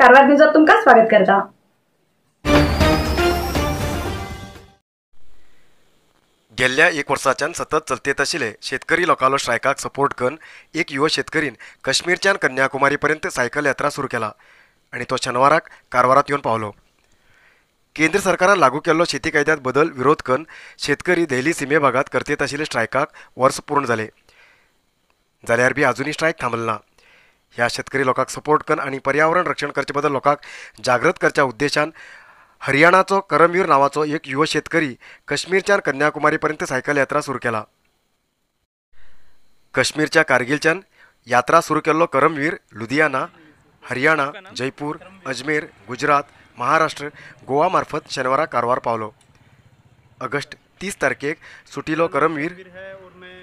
कारवार न्यूजात तुमकां स्वागत करता। गेल्ल्या एक वर्साच्यान सतत चलतेत आशिल्ले शेतकरी लोकांलो स्ट्रायकाक सपोर्ट करून एक युव शेतकरीन काश्मीरच्यान कन्याकुमारी पर्यंत सायकल यात्रा सुरू केला आनी तो शनिवाराक कारवारात येवन पावलो। केंद्र सरकारान लागू केल्लो शेती कायद्यात बदल विरोध करून शेतकरी देहली सीमे भागात करतेत आशिल्ले स्ट्रायकाक वर्स पूर्ण जाले जाल्यार बी अजूनही स्ट्रायक थांबलो ना। ह्या शेतकरी लोकांक सपोर्ट करून आनी पर्यावरण रक्षण करचे बदल लोकांक जागृत करच्या उद्देशान हरियाणाचो करमवीर नावाचो एक युव शेतकरी काश्मीरच्यान कन्याकुमारी पर्यंत सायकल यात्रा सुरू केला। काश्मीरच्या कारगिलच्यान यात्रा सुरू केल्लो करमवीर लुधियाना, हरियाणा, जयपूर, अजमेर, गुजरात, महाराष्ट्र, गोवा मार्फत शनिवारा कारवार पावलो। ऑगस्ट 30 तारखेक सुटिलो करमवीर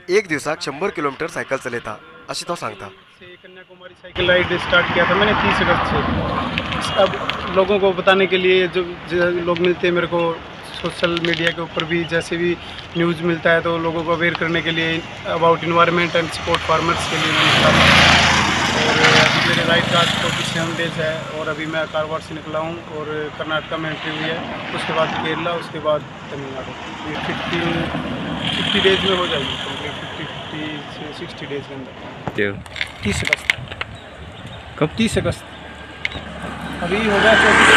एक दिवसाक 100 किलोमीटर सायकल चलयता अशें तो सांगता। कन्याकुमारी साइकिल राइड स्टार्ट किया था मैंने 30 अगस्त से। अब लोगों को बताने के लिए जो लोग मिलते हैं मेरे को सोशल मीडिया के ऊपर भी जैसे भी न्यूज़ मिलता है तो लोगों को अवेयर करने के लिए about environment and support farmers K लिए मैंने स्टार्ट किया। और अभी मेरे राइड का 47 डेज है और अभी मैं कारवार से निकला हूँ और कर्नाटका में एंट्री हुई है, उसके बाद केरला, उसके बाद तमिलनाडु। 50 डेज में हो जाएगी कंप्लीट, 50 से 60 डेज के अंदर। 30 अगस्त। कब? 30 अगस्त। अभी होगा 24।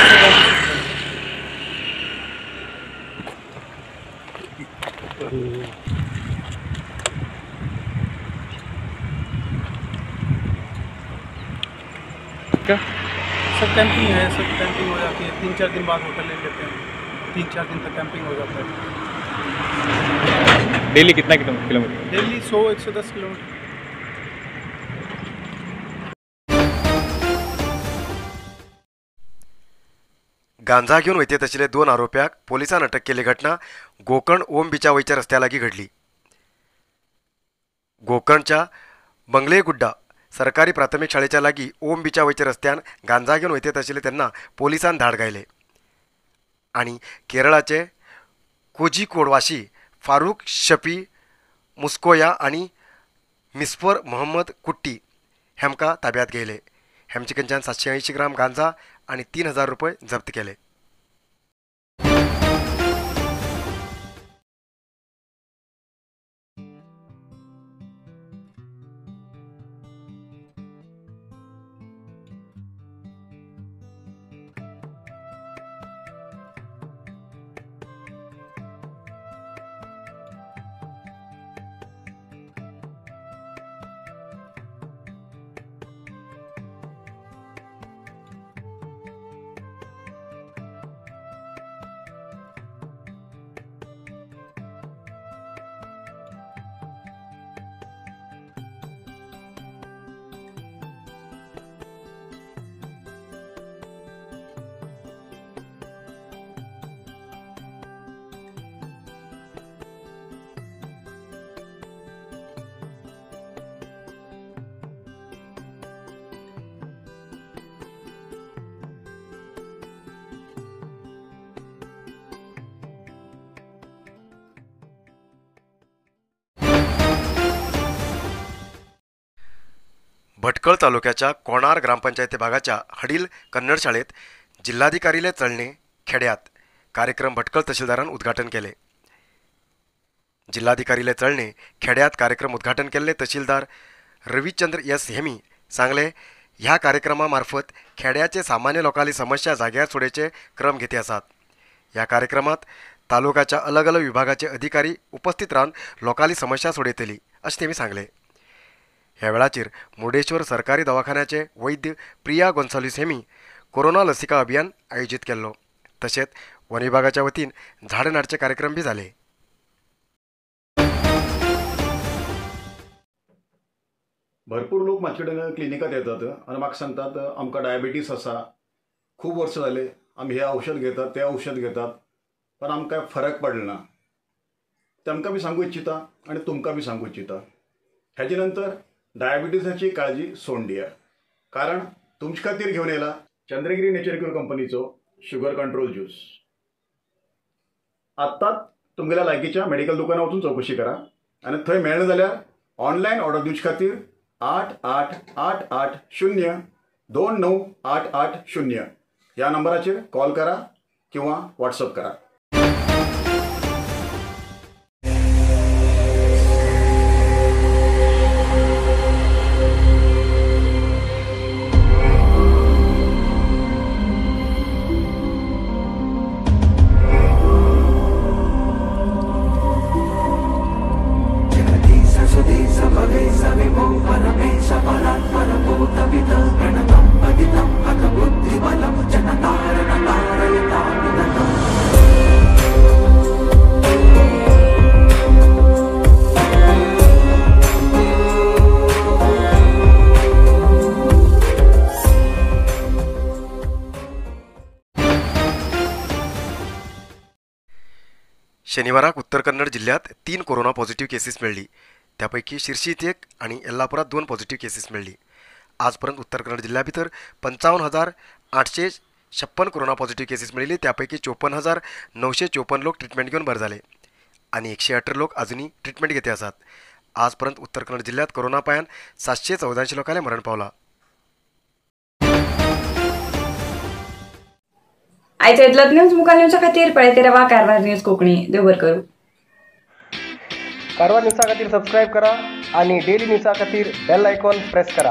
क्या सब कैंपिंग है, सब कैंपिंग हो जाती है। 3-4 दिन बाद होटल ले लेते हैं, 3-4 दिन तक कैंपिंग हो जाता है। डेली कितना किलोमीटर? Daily 100-110 kilometre. गांजा घेवन वयतेत आशिल्ले 2 आरोप्याक पोलिसान अटक केल्ली घटना गोकर्ण ओम बिचा वयच्या रस्त्या लागीं घडली। गोकर्णच्या बंगलेगुड्डा सरकारी प्राथमिक शाळेच्या लागीं ओम बिचा वयच्या रस्त्यान गांजा घेवन वयतेत आशिल्ले तेन्ना पोलिसान धाड घायले आनी केरळाचे कोझिकोडवाशी फारूक शफी मुस्कोया आनी मिस्फर मोहम्मद कुट्टी हेमकां ताब्यात घेयले। हेमचे कडच्यान 780 ग्राम गांजा आनी 3000 रुपये जप्त केले। भटकळ तालुक्याच्या कोणार ग्रामपंचायती भागाच्या हडील कन्नड शाळेत जिल्हाधिकारीले चलणे खेड्यात कार्यक्रम भटकळ तहसीलदारान उद्घाटन केले। जिल्हाधिकारीले चलणे खेड्यात कार्यक्रम उद्घाटन केले तहसीलदार रविचंद्र एस हेमी सांगले, ह्या कार्यक्रमामार्फत खेड्याचे सामान्य लोकांली समस्या जाग्यार सोडोवचे क्रम घेते आसात। ह्या कार्यक्रमात तालुक्याच्या अलग अलग विभागाचे अधिकारी उपस्थित रावन लोकांली समस्या सोडयतली अशें तेमी सांगले। ह्या वेळाचेर मुर्डेश्वर सरकारी दवाखान्याचे वैद्य प्रिया गोन्साल्विस हेमी कोरोना लसिका अभियान आयोजित केल्लो। तशेंच वन विभागाच्या वतीन झाड नाडचे कार्यक्रम बी जाले। भरपूर लोक म्हाजे कडेन क्लिनिकात येतात आनी म्हाका सांगतात आमकां डायबिटीस आसा, खूब वर्सां जाले आमी हें औषध घेतात तें औषध घेतात पण आमकां फरक पडलो ना। तांकां बी सांगू इच्छिता आनी तुमकां बी सांगू इच्छिता, हेजे नंतर डायबिटीसाची काळजी सोडून दिया, कारण तुमचे खातीर घेवन येयला चंद्रगिरी नेचर क्युअर कंपनीचो शुगर कंट्रोल ज्यूस। आत्ताच तुमगेल्या लागींच्या मेडिकल दुकानार वचून चवकशी करा आनी थंय मेळना जाल्यार ऑनलायन ऑर्डर दिवचे खातीर 8 8 8 8 0 29880 ह्या नंबराचेर कॉल करा किंवा व्हॉट्सअप करा. शनिवाराक उत्तर कन्नड जिल्ह्यात 3 कोरोना पॉझिटिव्ह केसीस मेळ्ळी. त्यापैकी शिरशीत 1 आणि येल्लापुरात 2 पॉझिटिव्ह केसीस मेळ्ळी. आजपर्यंत उत्तर कन्नड जिल्ह्या भितर 55,856 कोरोना पॉझिटिव्ह केसीस मेळिल्ली. त्यापैकी 54,954 लोक ट्रिटमेंट घेवन बरे जाले आनी 118 लोक अजुनूय ट्रिटमेंट घेते आसात. आजपर्यंत उत्तर कन्नड जिल्ह्यात कोरोना पायान 784 लोकांले मरण पावला. आयच्या इतलोच न्यूज मुखार न्यूजा खातीर पळयत रावा कारवार न्यूज कोंकणी. देव बरें करूं. कारवार न्यूजा खातीर सबस्क्रायब करा आणि डेली न्यूजा खातीर बेल आयकॉन प्रेस करा.